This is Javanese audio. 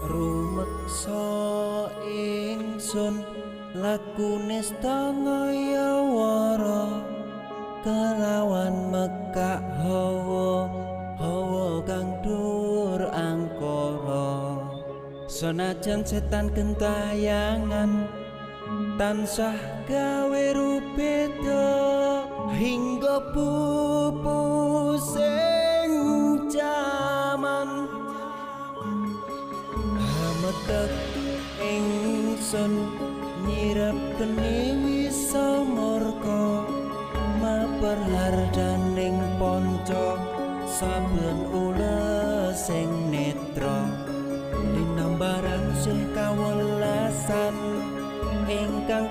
Rumeksa ingsun lakune stangayawara kelawan mekak hawa hawa kang dhuwur angkara. Senajan setan gentayangan tansah gawe rubeda hingga pupusing jaman. Hametek ingsun nyirep geni wisa murka maper hardaning panca saben ulesing netra. Linambaran sih kawelasan ingkang